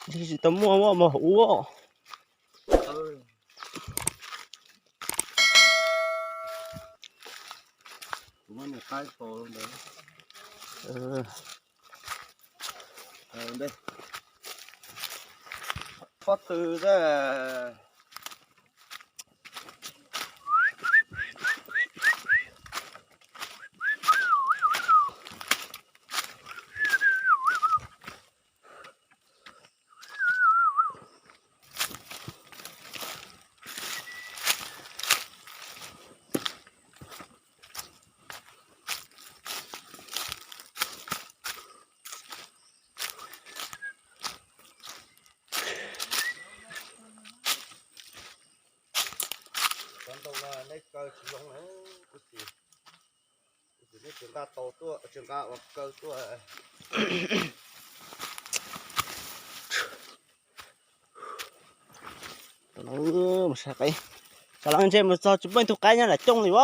Tsis tau muaj mos ub. Pob tw a. Cov ntoo no nej kaw tsis zoo na, kuv txiv. Kuv txiv nej tsis nqa tau tuaj, tsis nqa ua kaw tuaj. Mus saib qaib, tsam no ntshe mus txog tsis muaj ib tug qaib nyob nram cooj li as.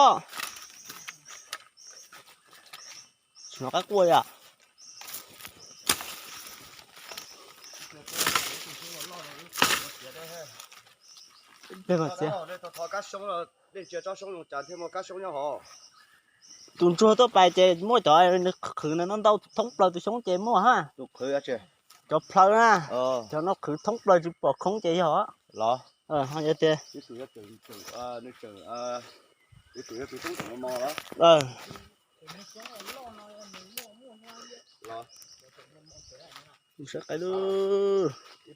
Tsis hnov qaib quaj li as. Tus ntsuag tuaj pais ces muaj cov nws qhwv no ntau ntau thoob plaws tus xyoob ces muaj hab. Cov plhaw na, cov no qhwv thoob plaws tsis pom khoob ces yog. Yog tias saib qaib lub, ib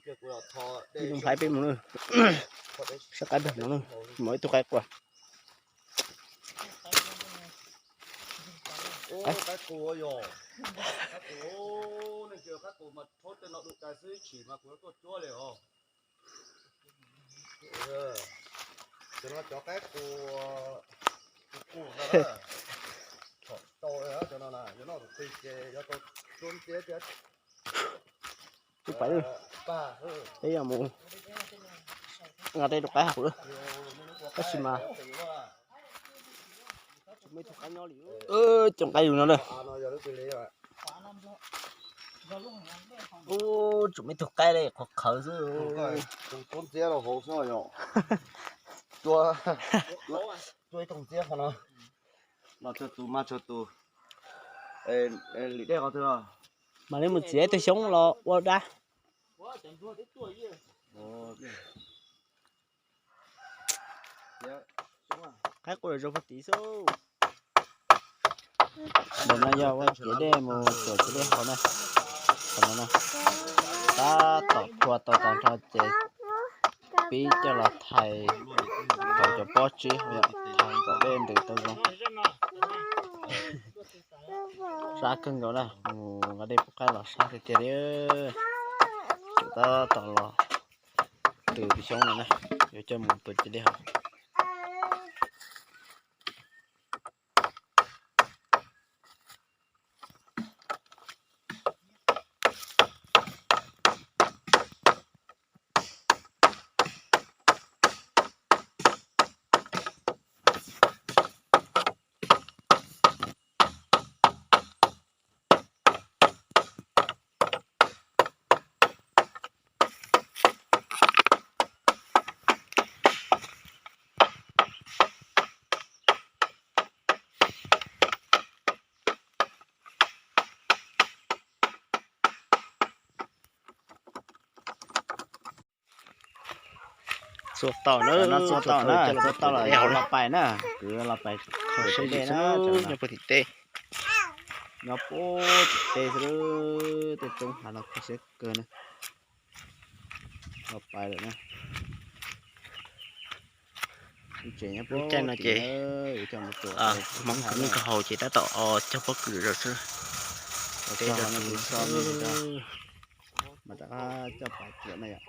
tug nplhaib peb mus na, saib qaib dag no na, muaj ib tug qaib quaj. Cov no cov qaib qus qus no, cov no yuav noj tus qis ces yuav tau txuab ntxiab thiab. Tub pais, peb yuav mus nqa tej tus qaib hauv lawm, tab sis mas tsis muaj ib tug qaib nyob li. Cov qaib yus no na, tsis muaj ib tug qaib li, qhuav qhawv xwb. Txuab ntxiab rau hauv xwb yom. Txuab ib tug ntxiab qhov no. Los tsawg tus mas tsawg tus. Lim dej qhov twg? Mam li mus txiav ib tug xyoob los ua dab. Qaib quaj zoo puag tid xwb. Ntawm no yog ua ciav dej mus tuam ciav dej hauv na. Qhov no na, tab tom phua tau tag nrho ces pib coj los thais tau cov pob tsib hauv, thais kom dej ntws tau zoo. Sab kawg nkaus na, mus nqa dej pub qaib los sab tiag tiag li. Tab tom los ntws tus xyoob no na, yuav coj mus tuam ciav dej hauv. Txua tau na, txua tau na, txua tau los los pais na, kwv los pais khaws dej na, nyob puag tim teb, nyob puag tim teb xwb, tej roob hav no kho siab kawg na. Los pais lawm na. Lub caij no ces Hmoob kwv yeej kho haus ces tab tom o cog pob kws rau xwb. Mas rov qab coj pais tuam na yom.